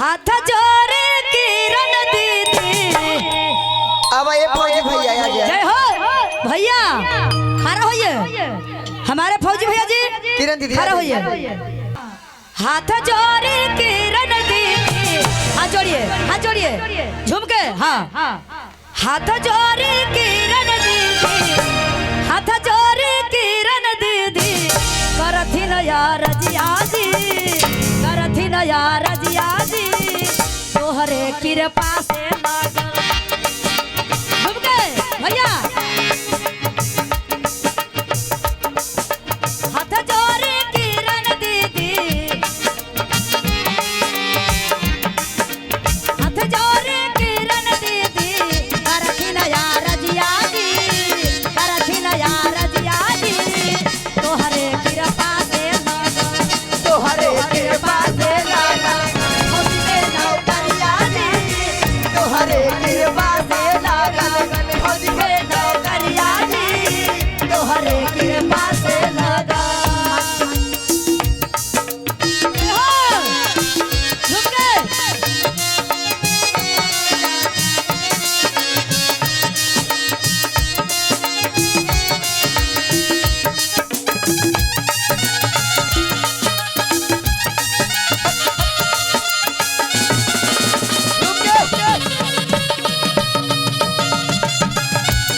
हाथ जोड़े किरण दीदी। अब ये फौजी भैया आ गया। जय हो भैया, खड़ा होइए हमारे फौजी भैया जी, किरण दीदी खड़ा होइए। हाथ जोड़े किरण दीदी, हाथ जोड़िए, हाथ जोड़िए झुमके। हाँ, हाथ जोड़े किरण दीदी, हाथ जोड़े किरण दीदी, करथिन यार जिया जी, करथिन यार जिया जी, तोहरे कृपा से लागल। झुमके भैया, हाथ जोड़े किरण दीदी, हाथ जोड़े किरण दीदी, करथिन यार जिया जी, करथिन यार जिया जी, तोहरे कृपा से लागल, तोहरे कृपा से लागल फौजी के नौकरिया जी, तोहरे कृपा से लागल फौजी के नौकरिया जी, तोहरे कृपा से लागल। हो झुमके।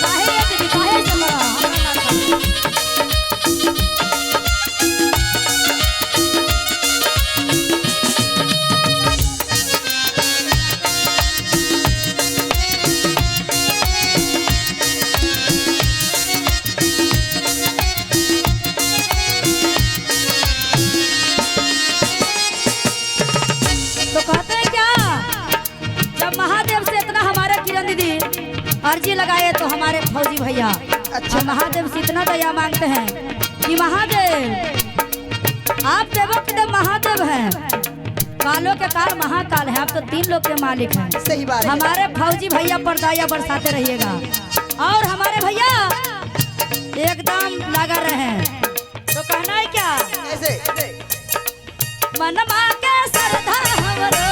काहे ये दीदी, काहे ऐसे करा? हमरा ना खा। तो कहते हैं क्या, जब महादेव से इतना हमारे किरण दीदी अर्जी लगाए तो हमारे फौजी भैया अच्छा। महादेव से इतना दया मांगते हैं कि महादेव आप देवों के देव महादेव हैं, कालों के काल महाकाल हैं, आप तो तीन लोग के मालिक हैं। सही बात है। हमारे फौजी भैया पर दया बरसाते रहिएगा और हमारे भैया एकदम लगा रहे हैं। तो कहना है क्या, ऐसे मनमा के श्रद्धा हमरो,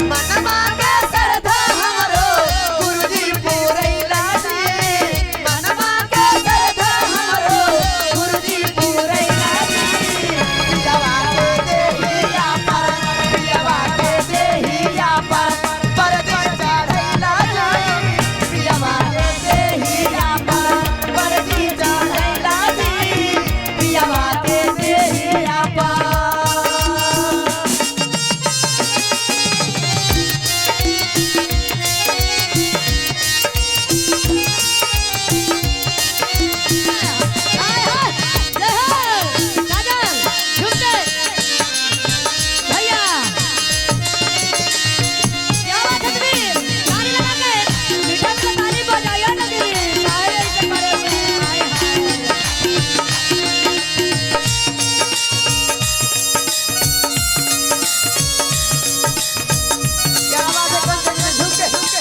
मनमा के श्रद्धा हमरो गुरुजी पुरैला जी, मनमा के श्रद्धा हमरो गुरुजी पुरैला जी, पियवा के देहिया पर, पियवा के देहिया पर परदी चढ़ैला जी, पियवा के देहिया पर परदी चढ़ैला जी, पियवा के देहिया पर। हाय हाय जय हो काजल झुमके भैया, क्या बात है दीदी, ताली लगा के मीठा मीठा ताली बजाइयो ना दीदी, काहे ऐसे करे हो? हाय हाय। क्या बात है कंचन में झुमके झुमके।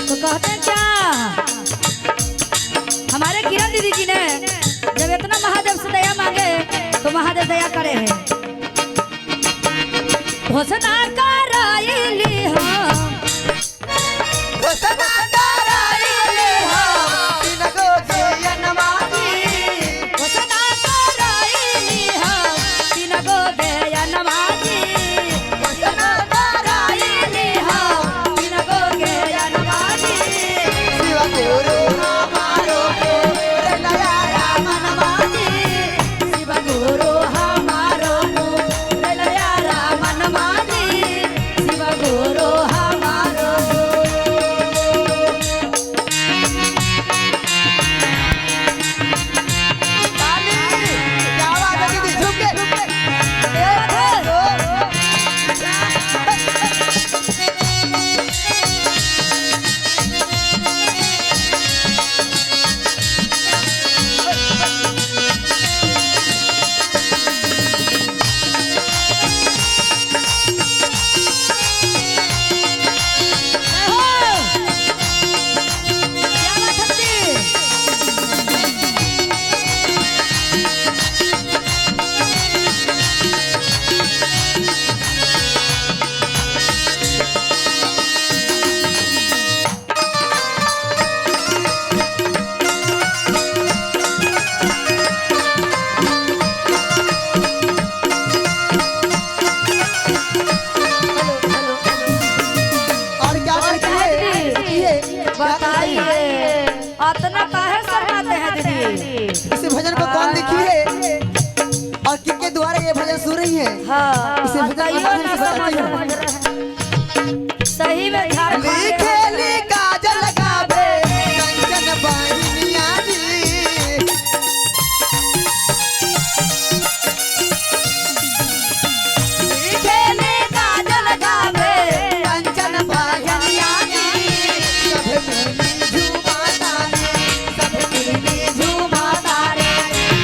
तो कहते हैं क्या, हमारे किरण दीदी जी ने जब इतना महादेव से दया मांगे तो महादेव दया करे हैं। घोषणा कराइली हम, घोषणा कराइले हम तीन गो दियनमा जी, घोषणा कराइली हम तीन गो गयनमा जी, घोषणा कराइले हम तीन गो गयनमा जी, शिव गुरु हमारो प्रेरणा रामनमा जी, शिव गुरु हमारो प्रेरणा रामनमा जी, शिव गुरु हमारो। नहीं है। हाँ, इसे भजन के बताइयो माध्यम ना से समझ बताती हूँ। रहे हैं। सही में झारखंड लिखेली काजल गावे कंचन बहिनिया जी। लिखेली काजल गावे कंचन बहिनिया जी। सब मिली झूमाता रे, सब मिली झूमाता रे,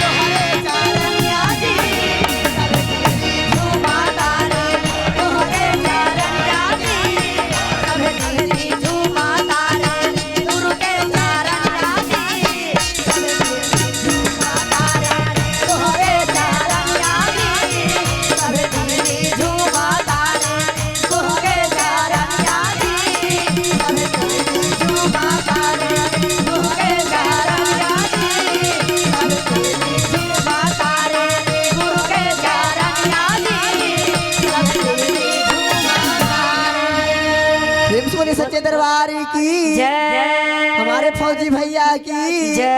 तोहरे चरनिया जी। सब मिली झूमाता रे, तोहरे चरनिया जी। सब मिली झूमाता रे, गुरु के चरनिया जी। सब मिली झूमाता रे, तोहरे चरनिया जी। सब मिली झूमाता रे, गुरु के चरनिया जी। सब मिली झूमाता रे, गुरु के चरनिया जी। सब मिली झूमाता रे, गुरु के चरनिया जी। सब मिली झूमाता रे। प्रेम से बोलिए सच्चे दरबार की जय। हमारे फौजी भैया की जय।